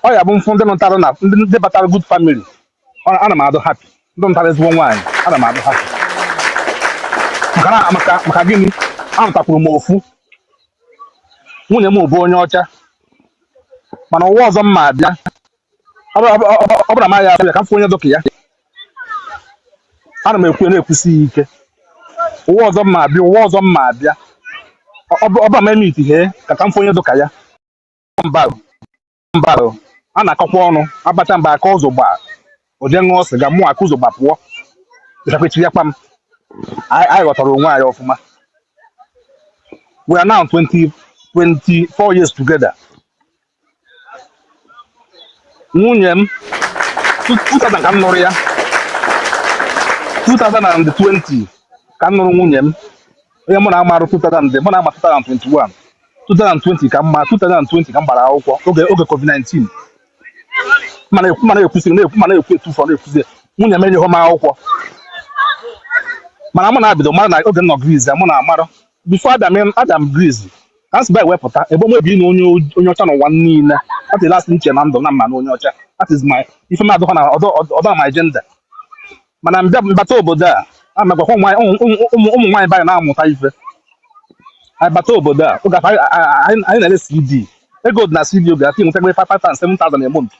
Ọ ya bụ mfụ ndị nụtara na ndị batara good family, ana m adụ happy. Ndị nụtara ezigbo nwaanyị, ana m adụ happy. Maka na maka gịnị? Anụtakwuru m ofu nwunye m bụ onye ọcha, mana ụwa ọzọ m ma abịa, ọ bụrụ na m ya abịa ka m fụ onye dọka ya. Ana m ekwu, na-ekwusi ya ike, ụwa ọzọ m ma abịa, ụwa ọzọ m ma abịa, ọ bụ ma eme iti ka m fụ onye dọka ya. Mba, mba, a na-akọkwa ọnụ abacha mba aka ụzọ gbaa, o jee ṅụọ sịga, mụ aka ụzọ gba pụọ, bịakwechi ya kpam. Anyị ghọtara onwe anyị ọfụma. We are now 20 24 years together. Nwunye m, 2000 ka m nụrụ ya, 2020 ka m nụrụ nwunye m. Onye mụ na amarụ 2000, mụ na ama 2021, 2020 ka mma, 2020 ka m gbara akwụkwọ oge COVID-19. Mana ekwu, mana ekwusi, na-ekwu, mana ekwu etufu, na-ekwuzi nwunye m enyeghị m akwụkwọ. Mana mụ na-abido mara na oge m nọ Greece, mụ na amarụ before Adam Greece ka m si ba ewepụta ebe m ebi na onye ọcha n'ụwa niile. That is last nche na ndụ na mma na onye ọcha. That is my ife m adụkwa na ọdọ my agenda. Mana mbịa mbata obodo a, amagwakwa ụmụ nwaanyị be anyị na-amụta ife. Anyị bata obodo a, oge afọ anyị na-ere CD. Ego dị na CD oge afọ, nweta 5,000, 7,000 a month.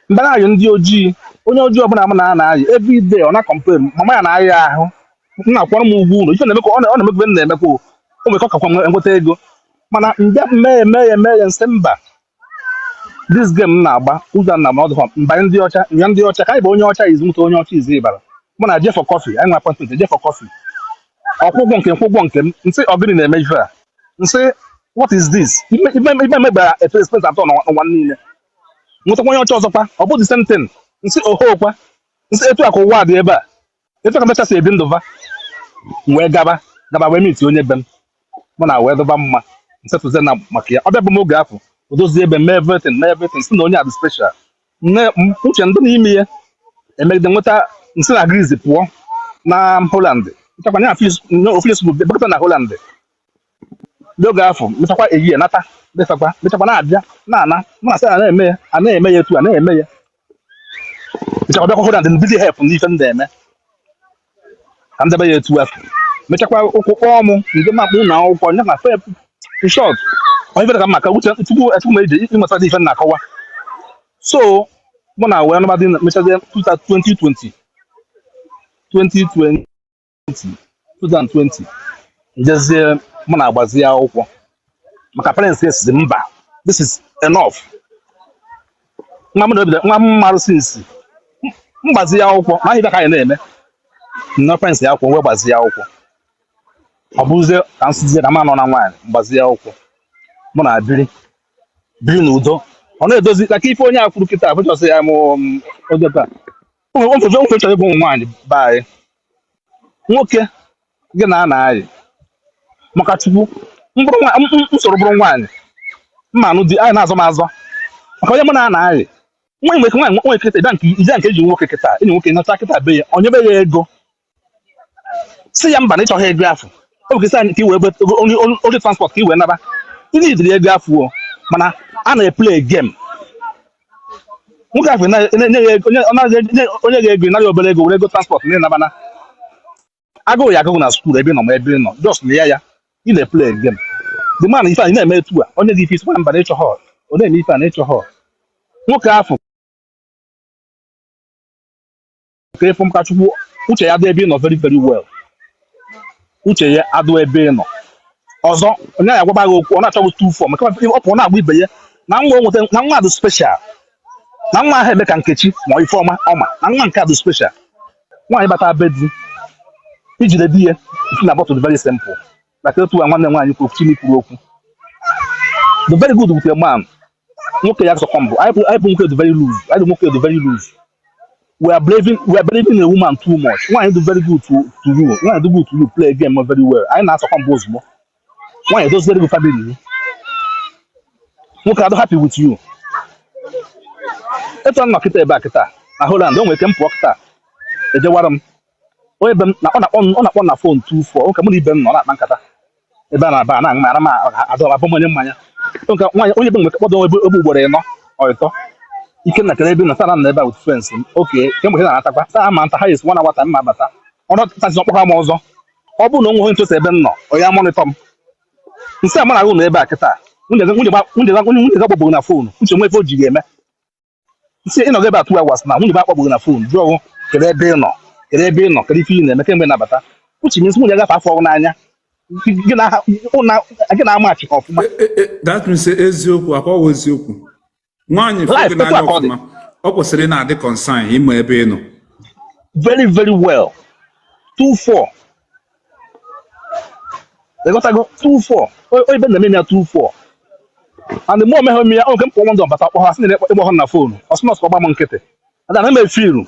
Mgbe na-ayị ndị ojii, onye ojii ọbụla m na-ana ayị, every day ọ na-complain mama ya na-aya ahụ, m na-akwara m ụgwọ ụlọ. Ife na-emekwa, ọ na-emekwa, m na-emekwa o nwere ka ọ kakwa m enweta ego. Mana mbịa mee eme ya, eme ya, nsị mba, this game m na-agba ụzọ na ọdụ mba ndị ọcha nya ndị ọcha ka anyị bụ onye ọcha izu nweta onye ọcha izu ịbara. Mụ na jee for coffee, anyị nwe appointment, jee for coffee, ọkwụgwọ nke nkwụgwọ nke m. Nsị, ọgịnị na-eme ife a? Nsị, what is this? Ife emegbara etu expense atọ n'ụwa niile. Nwetakwa onye ọcha ọzọkwa, ọ bụ the same thing. Nsị, oho kwa. Nsị, etu a ka ụwa dị ebe a, etu a ka ndị ọcha si ebi ndụ va. M wee gaba gaba, wee meet onye be m, mụ na wee dọba mma. Nsetụzie na maka ya, ọ bịa bụ m oge afọ o dozie ebe, mee everything, mee everything, si na onye a dị special. Nne uche ndị n'ime ya emegide nweta nsị na Greece pụọ na Holland, nchekwa nya ofisi school bekọta na Holland n'oge afọ. Mechakwa ehihie nata mechakwa mechakwa na-abịa na-ana, mụ na sị a na-eme ya, a na-eme ya etu a na-eme ya. Mechakwa bịakwa Holland, ndị help n'ife m na-eme ka m debe ya etu afọ. Mechakwa ụkwụ kpọọ m nje m akpụ ụlọ akwụkwọ nya na fe. In short, onye ife ka mma ka uche tupu tupu m eji ịmụta ife m na-akọwa. So mụ na wee nụba dị mechazie 2020, 2020, 2020, njezie mụ na agbazie akwụkwọ maka parents esizi mba, this is enough. Nwa m na-ebido nwa m marụ since mgbazi akwụkwọ na ahịa ka anyị na-eme nnọọ. Parents ya akwụkwọ wee gbazie akwụkwọ, ọ bụrụzie ka m sizie na m anọ na nwaanyị mgbazie akwụkwọ, mụ na biri biri n'udo. Ọ na-edozi ka ife onye a kwuru kịta bụchọsị ya mụ oge taa ofe chọrọ ịbụ ụmụ nwaanyị be anyị. Nwoke gị na ana ayị maka Chukwu, m bụrụ m soro bụrụ nwaanyị mma anụ di anyị na-azọ m azọ maka onye mụ na ana ayị. Nwa nwe nwaanyị nwe kịta ịbịa nke ije nke eji nwoke kịta enyi nwoke nọcha kịta be ya, onye be ya ego, si ya mba na ịchọghị ego afọ o nwere anyị ka i wee onye onye transport ka i wee naba. Ị nidiri ego afọ o, mana a na-eplay game. Nwoke afọ na-enye ya ego, onye ọ na-enye onye ga-ego ịnara obere ego, were ego transport na ịnaba na agụụ ya agụụ na school ebe ị nọ, ma ebe ị nọ just na ya ya ị na-eplay game. The man ife a ị na-eme etu a, onye gị ife isi mba na ịchọ họ, ọ na-eme ife a na ịchọ họ. Nwoke afọ ka ịfụ mka Chukwu uche ya dị ebe ị nọ very very well. Uche ya adụ ebe ị nọ ọzọ, onye ya agwaba gị okwu, ọ na-achọghị tu fọ maka ọ pụọ na-agba ibe ya na nwa o nweta na nwa dị special, na nwa ahụ eme ka Nkechi ma Ifeọma ọma na nwa nke a dị special. Nwaanyị bata be di, ijide di ya isi na bottle, very simple, like otu a nwanne m nwaanyị kwuru, Chini kwuru okwu, the very good with a man. Nwoke ya sọkọ mbụ anyị bụ nwoke dị very loose, anyị bụ nwoke dị very loose. We are believing a woman too much. Nwaanyị dị very good to you, nwaanyị dị good to you, play game very well. Anyị na-asọkọ mbụ ozugbo nwaanyị does very good family, nwoke adụ happy with you. Etu a nọ kịta ebe a kịta na Holland, o nwere ike m pụọ kịta ejewara m onye be m na ọ na-akpọ m na phone 24. Oke mụ na ibe m nọ na-akpa nkata ebe a na-aba na-aṅụ ara m adọ abụ m onye mmanya. Nke nwaanyị onye be m nwere kpọdo ebe ebe ugboro 4. Ọịtọ Ikenna, kere ebe na sara na ebe a with friends m. Okay, kemgbe ị na-anatakwa saa ma nta ha yes one hour time ma abata ọnụ tazi ọkpọkwa m ọzọ. Ọ bụrụ na o nweghị interest ebe m nọ, ọ ya monitor m nsị a mara ahụ na ebe a kịta nwunye gị akpọgburu na phone. Uche nwe ife o ji ga-eme nsị ịnọgọ ebe a 2 hours na nwunye m akpọgburu na phone jụọ ọgụ, kedu ebe ị nọ, kedu ebe ị nọ, kedu ife ị na-eme kemgbe ị nabata. Uche means nwunye gafe afọ ọgụ n'anya gị na gị na-amachi ọfụma. That means eziokwu akọwa eziokwu nwaanyị fụ Life, gị etu n'anya a ka ọ dị. ọfụma, ọ kwesịrị ị na-adị concern ịma ebe ị nọ. Very very well, 2-4, ịghọtago? 2-4 ebe na-eme ya 2-4 and mụ omeghe ome ya oge m kpọọ ndụ bata kpọ ha sị na ịkpọ ha na phone, ọsị nọsụ gba m nkịtị ada na eme firu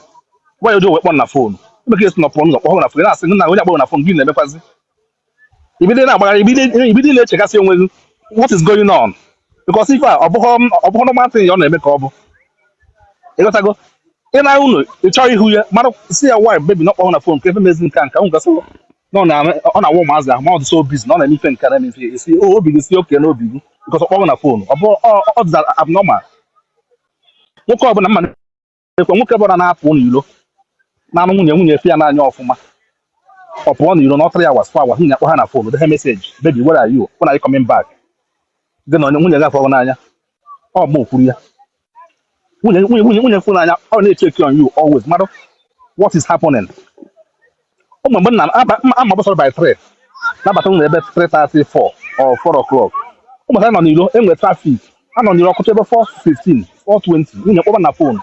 gwa ya ojo wee kpọ m na phone ebe ka esi nọpụ ụzọ kpọ ha na phone na-asị na onye akpọ na phone gị na-emekwazi ibido na-agbagharị, ibido na-echekasị onwe gị what is going on, because ife a ọ bụghị normal thing ọ na-eme ka ọ bụ. Ịghọtago? Ị na unu ị chọrọ ihu ya mara si ya, "Why, baby, na ọkpọ na phone ka efe mezi nke a nke ahụ?" Gasị na ọ na-awụ ụmụazị ahụ ma ọ dị so busy na ọ na-eme ife nke a na-eme ife esi obi gị si oke n'obi gị because ọkpọ na phone ọ bụ ọ dị abnormal. Nwoke ọbụla mma na-ekwe, nwoke ọbụla na-apụ n'ilo na-anụ nwunye efe ya n'anya ọfụma, ọ pụọ n'ilo na 3 hours, 4 hours, nwunye akpọ ha na phone, dehe message, "Baby, where are you? When are you coming back?" Gị na onye nwunye gị afọ n'anya ọ mụ kwuru ya nwunye fụ n'anya ọ na-echeck on you always, mmadụ what is happening. Ụmụ mgbe nna ama gbasara by 3 nabata ụlọ ebe 3:34 or 4 o'clock, ụmụaka nọ n'ilo enwere traffic, anọ n'ilo ọkụcha ebe 4:15, 4:20, nwunye kpọba na phone,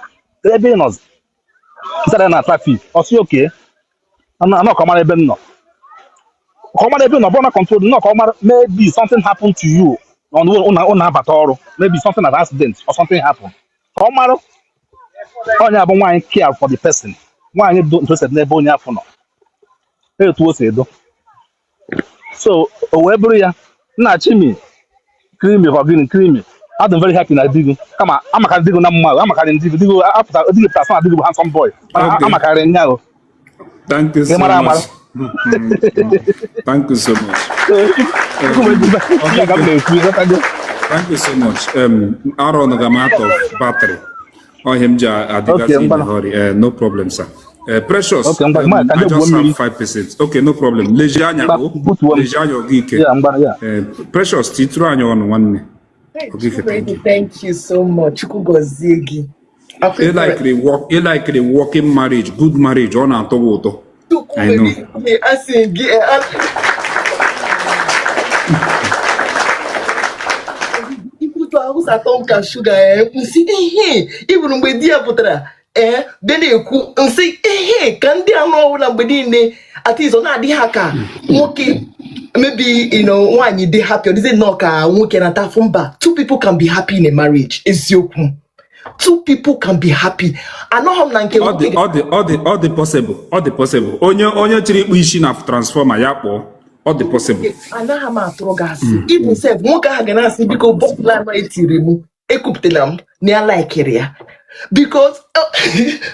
"Ebe ị nọzi?" Nsara na traffic. Ọ sị oke anọ ka ọ mara ebe m nọ, ka ọ mara ebe ị nọ bụrụ na control nọ, ka ọ mara maybe something happened to you on ụna abata ọrụ, maybe something like accident or something happened, ka ọ mara. Onye abụ nwaanyị care for the person, nwaanyị dị interested n'ebe onye afọ nọ, etu o si edo. So o wee bụrụ ya nna chimi krimi ọ gịnị krimi. Adị m very happy na di gị kama amakarị di gị na mma, amakarị ndị di gị apụta di gị pụta sị na di gị bụ handsome boy mana amakarị nya o. Thank you Ị so mara amara. much. Thank you so much. Ya ka m na-ekwu, ịghọtago? Thank you so much. Aaron I'm out of battery. Oh, him ja Okay, adigazi in a ngwanụ. hurry. No problem, sir. Precious. Okay, ngwa ma ka I ndị gbuo just have mmiri. 5%. Okay, no problem. Leji anya Ngwa o. butuo m. Leji anya Ogike. Ya ngwa ya. Precious, titụrụ anyị ọnụ nwanne. Ogike, thank you. Thank you so much. Chukwu gọzie gị. Ị like work, ị like the working marriage, good marriage, ọ na-atọ gị ụtọ. Chukwu I know. mere asị gị ikwutu ahụ atọ m ka shuga. Ee, nsị ehe iburu mgbe di ya pụtara ee bịa na-ekwu nsị ehe ka ndị anụ ọbụla mgbe niile at least ọ na-adị ha ka nwoke maybe nwaanyị dị happy, ọ dịzị nnọọ ka nwoke na-ata afụ. Mba, two people can be happy in a marriage. Eziokwu, two people can be happy. Anọghị m na nke Ọ dị nwoke. Ọ dị possible, ọ dị possible. Onye chịrị ịkpụ isi na transformer ya kpọọ. Ọ dị possible. Anaghị m atụrụ gị asị. Ibu sef nwoke ahụ ga na-asị, "Biko, bọtụlụ anọ etiri m ekwupụtara m na ya laikiri ya," because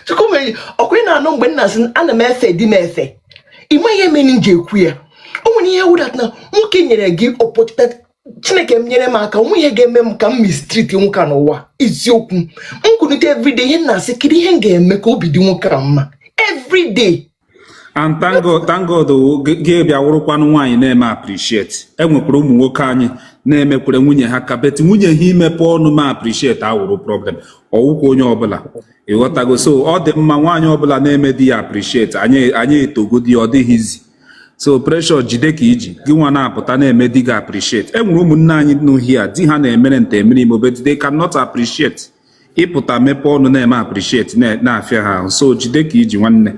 Chukwu mere ọkwa ị na-anụ mgbe m na-asị ana m efe di m efe. Ị ma ihe mere m ji ekwu ya? O nwere ihe wudat na nwoke nyere gị opportunity. Chineke m nyere m aka onwe ihe ga-eme m ka m mistreat nwoke a n'ụwa. Eziokwu, m kwunite everyday ihe m na-asị, kedu ihe m ga-eme ka obi dị nwoke a mma everyday? And thank God, thank God o, gị bịa wụrụkwanụ nwaanyị na-eme appreciate. E nwekwara ụmụ nwoke anyị na-emekwere nwunye ha ka but nwunye ha imepe ọnụ ma appreciate awụrụ problem ọwụkwa onye ọbụla, ịghọtago? So ọ dị mma nwaanyị ọbụla na-eme di ya appreciate. Anyị etogodi ọ dịghịzi. So Precious, jide ka iji gị nwa na-apụta na-eme di gị appreciate. E nwere ụmụnne anyị n'ohi a di ha na-emere nte emere imo, but they cannot appreciate. Ịpụta mepe ọnụ na-eme appreciate na-afịa ha ahụ. So jide ka iji nwanne.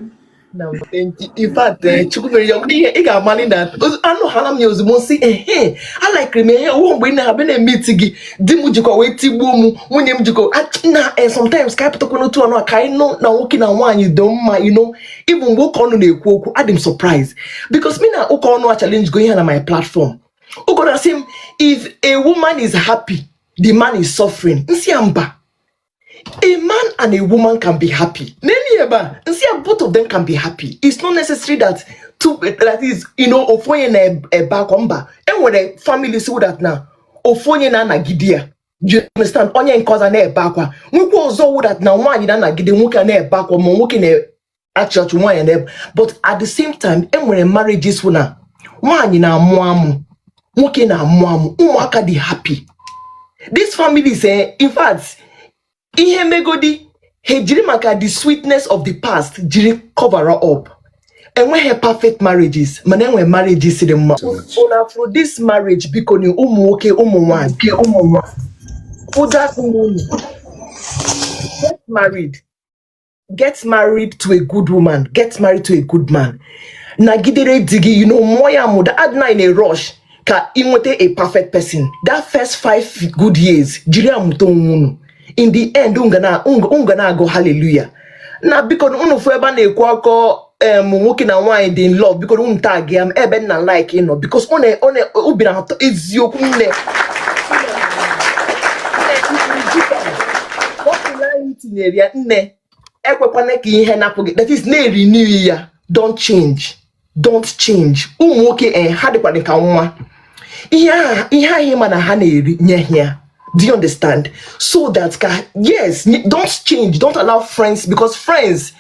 Na thank you. In fact, Chukwu mere ya ọ bụrụ ihe ị ga-amali na anụ ha m ya ozugbo nsị ehe alaikiri m ehe owo mgbe ị na-abịa na-eme iti gị di m jikwa wee tigbuo m nwunye m jikwa na sometimes ka anyị pụtakwa n'otu ọnụ a ka anyị nụ na nwoke na nwaanyị dị mma. Even mgbe ụka ọnụ na-ekwu okwu, adị m surprise because me na ụka ọnụ a challenge go ihe na my platform. Ụka na-asị m, "If a woman is happy, the man is suffering." Nsị ya mba, a man and a woman can be happy. N'elu ebe a, nsị ya both of them can be happy. It's not necessary that two, that is, ofu onye na-ebe akwa. Mba, enwere family so that na ofu onye na-anagide ya. You understand? Onye nke ọzọ na-ebe akwa. Nwekwa ọzọ wụ that na nwaanyị na-anagide nwoke a na-ebe akwa, ma nwoke na-achị ọchị, nwaanyị na-ebe. But at the same time, enwere marriages wụ na nwaanyị na-amụ amụ, nwoke na-amụ amụ, ụmụaka dị happy. These families, in fact, ihe megodi ha ejiri maka the sweetness of the past jiri cover up. Enweghị perfect marriages, mana enwe marriages dị mma. Una for this marriage, biko ni ụmụ nwoke, ụmụ nwanyị, ụjọ atụghị unu. Get married, get married to a good woman, get married to a good man. Nagidere di gị, mụọ ya mụda. Adịna in a rush ka ị nweta a perfect person. That first 5 good years, jiri ya mụta onwe unu. In the end, unu ga na-agụ hallelujah. Na biko, unu fụ ebe a na-ekwu akọ nwoke na nwaanyị dị in love, biko unu tag ya m ebe nna like ịnọ, because ọ na obi na-atọ eziokwu. Nne, bottle anyị tinyere ya, nne, ekwekwana ka ihe napụ gị. That is, na-renew ya. Don't change, don't change. Ụmụ nwoke, ha dịkwana ka nwa. Ihe ahụ ịma na ha na-eri, nye ya. Do you understand? So that ka, yes, don't change. Don't allow friends, because friends,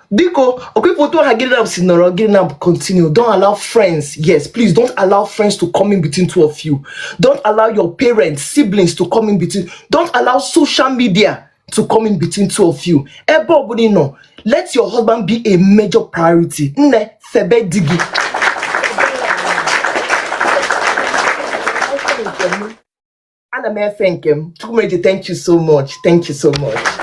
biko, okwifoto ha gịnị na si nọrọ gịnị na continue. Don't allow friends. Yes, please, don't allow friends to come in between two of you. Don't allow your parents, siblings to come in between. Don't allow social media to come in between two of you. Ebe ọbụla ị nọ, let your husband be a major priority. Nne, febe di gị. Ana m efe nke m. Chukwumeji, thank you so much, thank you so much.